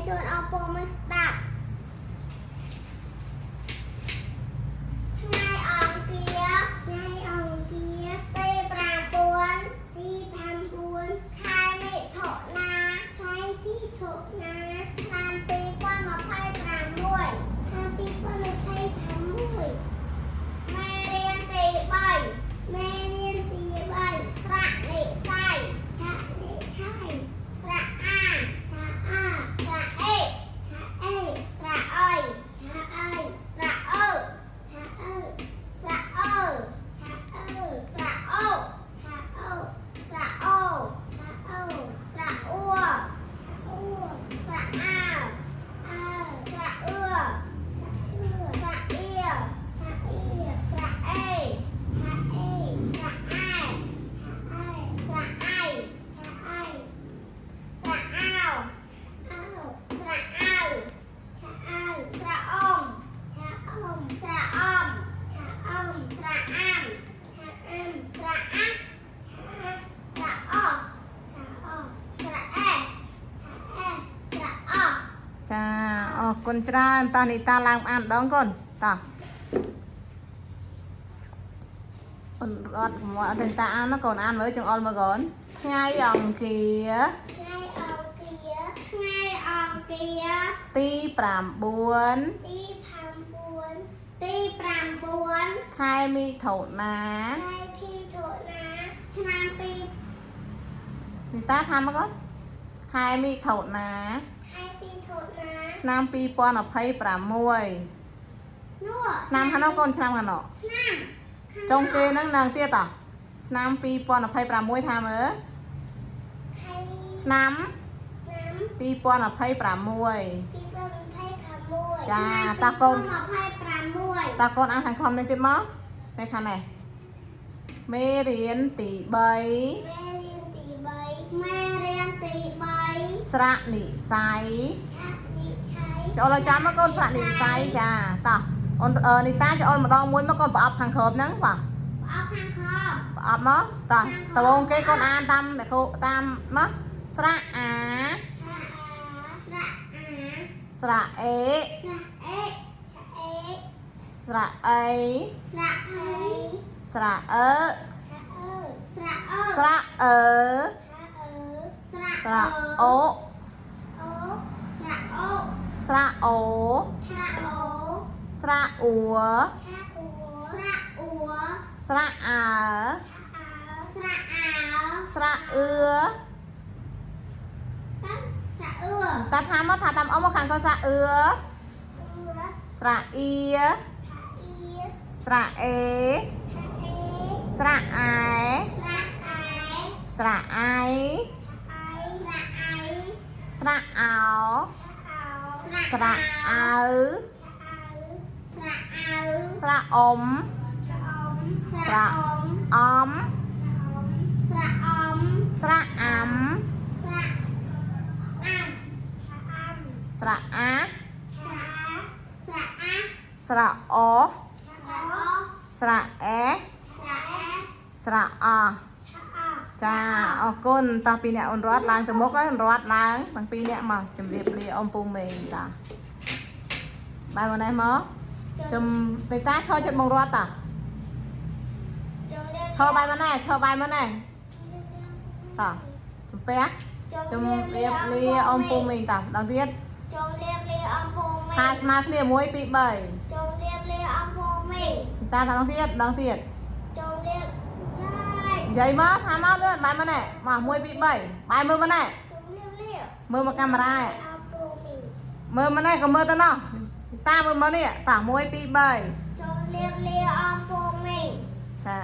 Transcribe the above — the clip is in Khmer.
ជូនអរពូមួយស្ដាប់ថ្ងៃអង្គារថ្ងៃអង្គារទី9ទី9ខែមិថុនាខែមិថុនាឆ្នាំ2026ឆ្នាំ2026មេរៀនទី3មេរៀនទី3ស្រៈនិស័យស្រៈនិស័យស្រៈអាស្រៈអាស្រៈអេស្រៈអេស្រៈអុយស្រៈអុយស្រៈអឺស្រៈអឺស្រៈអឺស្រៈអឺស្រៈអូស្រៈអូស្រៈអូស្រៈអូស្រៈអ៊ូស្រៈអ៊ូស្រៈអាអាស្រៈអឺស្រៈអ៊ីស្រៈអ៊ីស្រៈអេស្រៈអេស្រៈអែស្រៈអែស្រៈអៃស្រៈអោអោស្រៈអៅស្រៈអៅស្រៈអុំស្រៈអុំស្រៈអំស្រៈអំស្រៈអាំស្រៈអាំស្រៈអាស្រៈអស្រៈអស្រៈអេស្រៈអេស្រៈអ ចាអរគុណច្រើនតោះនីតាឡើងអានម្ដងកូនតោះអូនរត់កុំអត់ទេតាអានណាកូនអានមើលចង្អុលមើលកូនថ្ងៃអង្គារ ថ្ងៃអង្គារថ្ងៃអង្គារ ទី9 ទី9ទី9 ខែមិថុនា ខែភីថុនាឆ្នាំ2 នីតាថាមកកូនខែមិថុនា ខែភីថុនា ឆ្នាំ2026 នោះ ឆ្នាំខាងនោះកូនឆ្នាំខាងនោះ ឆ្នាំ ចុងគេហ្នឹងឡើងទៀតតោះឆ្នាំ2026ថាមើល ខែ ឆ្នាំ ឆ្នាំ 2026 2026 ចាតោះកូន 26 តើកូនអានខាងខំនេះទៀតមកនេះខាងនេះមេរៀនទី មេរៀនទី3មេរៀនទី3 3ស្រៈនិស័យ ឆានិឆ័យ ចូលឲ្យចាំមកកូនស្រៈនិស័យចាតោះអូនអឺនីតាចូលម្ដងមួយមកកូនប្រអប់ខាងក្រោមហ្នឹងបាទ ប្រអប់ខាងក្រោម ប្រអប់មកតោះដបងគេកូនអានតាមអ្នកគ្រូតាមមកស្រៈអា ស្រៈអាស្រៈអា ស្រៈអេ ស្រៈអេស្រៈអេ ស្រៈអី ស្រៈអី ស្រៈអឺ ស្រៈអឺ ស្រៈអឺ ស្រៈ ស្រៈអូ អូស្រៈអូ ស្រៈអូ ស្រៈអូ ស្រៈអ៊ូ ស្រៈអ៊ូស្រៈអ៊ូ ស្រៈអើ ស្រៈអើ ស្រៈអឺ តាស្រៈអឺ តាថាមកថាតាមអ៊ំមកខាងកូនស្រៈអឺ អឺ ស្រៈអ៊ី ស្រៈអ៊ី ស្រៈអេ ស្រៈអេ ស្រៈអែ ស្រៈអែ ស្រៈអៃ ស្រៈអៃ ស្រៈអោ ស្រៈ ស្រៈអៅ ស្រៈអៅ ស្រៈអ៊ំ ស្រៈអុំ អំ ស្រៈអុំ ស្រៈអាំ ស្រៈអាំអាំ ស្រៈអា ស្រៈស្រៈអា ស្រៈអ ស្រៈអូ ស្រៈអេ ស្រៈអេ ស្រៈអ ស្រៈអ ចាអរគុណតោះពីអ្នកអូនរត់ឡើងទៅមុខហើយអូនរត់ឡើងទាំងពីរអ្នកមកជម្រាបលាអ៊ំពូមេងតាបាយមកនេះមកជំបេតាឈរចិត្តបងរត់តា ជម្រាប ឈរបាយមកណែឈរបាយមកណែតោះជំពះជំរាបលាអ៊ំពូមីងតោះដល់ទៀត ជម្រាបលាអមពូមីង ថាស្មើគ្នា1 2 3 ជម្រាបលាអមពូមីង តាថាដល់ទៀតដល់ទៀត ជម្រាបយាយ និយាយមកថាមកលឿនបាយមកណែមក1 2 3បាយមើលមកណែ ជម្រាបលា មើលមកកាមេរ៉ា អមពូមីង មើលមកណែក៏មើលទៅណោះតាមើលមកនេះតោះ1 2 3 ជម្រាបលាអមពូមីង ចា